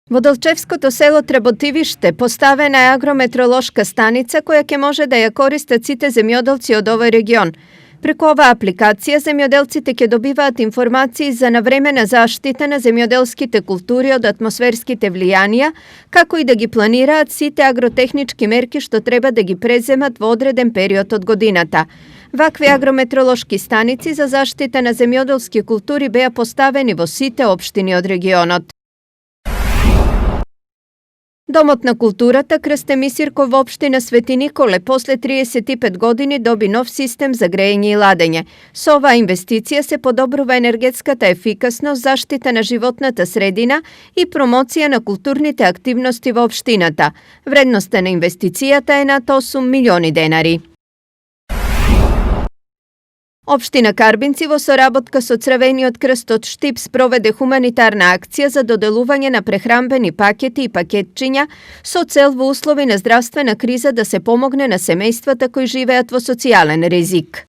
Во Долчевското село Треботивиште поставена е агрометролошка станица која ќе може да ја користат сите земјоделци од овој регион. Преку оваа апликација земјоделците ќе добиваат информации за навремена заштита на земјоделските култури од атмосферските влијанија, како и да ги планираат сите агротехнички мерки што треба да ги преземат во одреден период од годината. Вакви агрометролошки станици за заштита на земјоделски култури беа поставени во сите општини од регионот. Домот на културата Крсте Мисирков во општина Свети Николе после 35 години доби нов систем за грејење и ладење. Со оваа инвестиција се подобрува енергетската ефикасност, заштита на животната средина и промоција на културните активности во општината. Вредноста на инвестицијата е над 8 милиони денари. Општина Карбинци во соработка со Црвениот крст од Штип спроведе хуманитарна акција за доделување на прехранбени пакети и пакетчиња со цел во услови на здравствена криза да се помогне на семејствата кои живеат во социјален ризик.